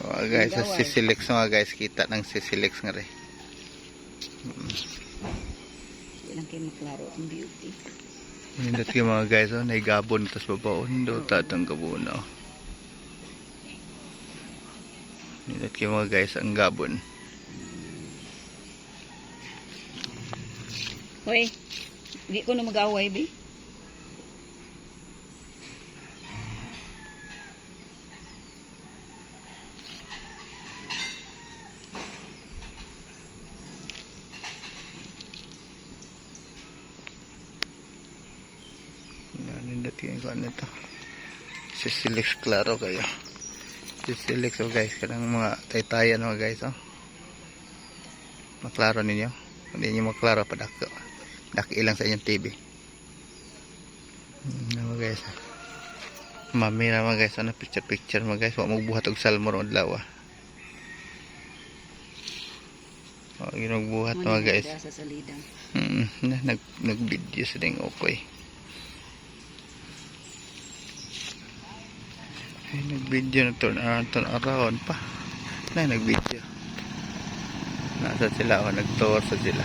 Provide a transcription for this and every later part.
Mga guys, sa Nagaway. Sisilex mga guys, kita ng Sisilex nga rin. Di lang kayo maklaro ang beauty. Nindot kayo mga guys, oh, naigabon tas babaon, nindot atong gabon, oh. Nindot kayo mga guys, ang gabon. Hoy, di ko na mag-away, bi. Nindot kayo kung ano to. Sisilex klaro kayo. Sisilex, oh guys, kanang mga taytayan mga guys, oh. Maklaro ninyo. Kung hindi nyo maklaro, padako. Daki lang sa inyong TV. Mga guys. Mami na mga guys, ano picture picture mga guys, wa magbuhat og salmon og adlaw. Ah. Wa ginagbuhat mga guys. Sa salidang. Na, nag video sa ding okay. Ay, nag-video na turn around, turn around pa. Na, nag-video. Nasa sila, oh, nag-tour sa sila.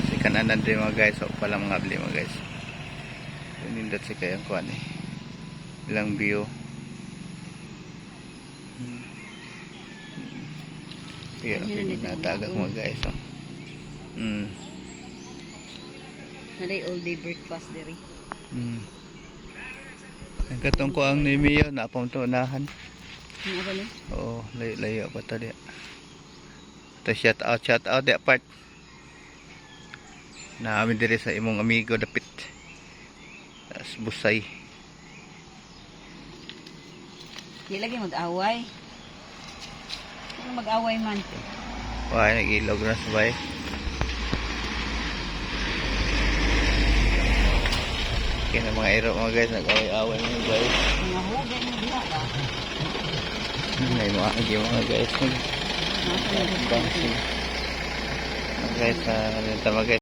Si kananan din mga guys, oh, pala mga abli mga guys. Nindot si kayang kuan eh. Ilang view. Pero Ayun, nandito ang natagak mga mga guys. Oh. Naday all day breakfast diri. Ang katong ko ang nimiyo, napam to unahan. Ano ba ni? Oo, layo-layo pa to diya. Ito shout out diya part. Naami diri sa imong amigo dapit. Tas busay. Di lagi mag-away. Ano mag-away man? Wah, nag-ilog na sabay. Okay na mga iro mga guys, nag-away-away mga guys. Mga hugay mo diha ba? May mga agi mga guys. Nasa na Dancing. Mga guys, mga guys.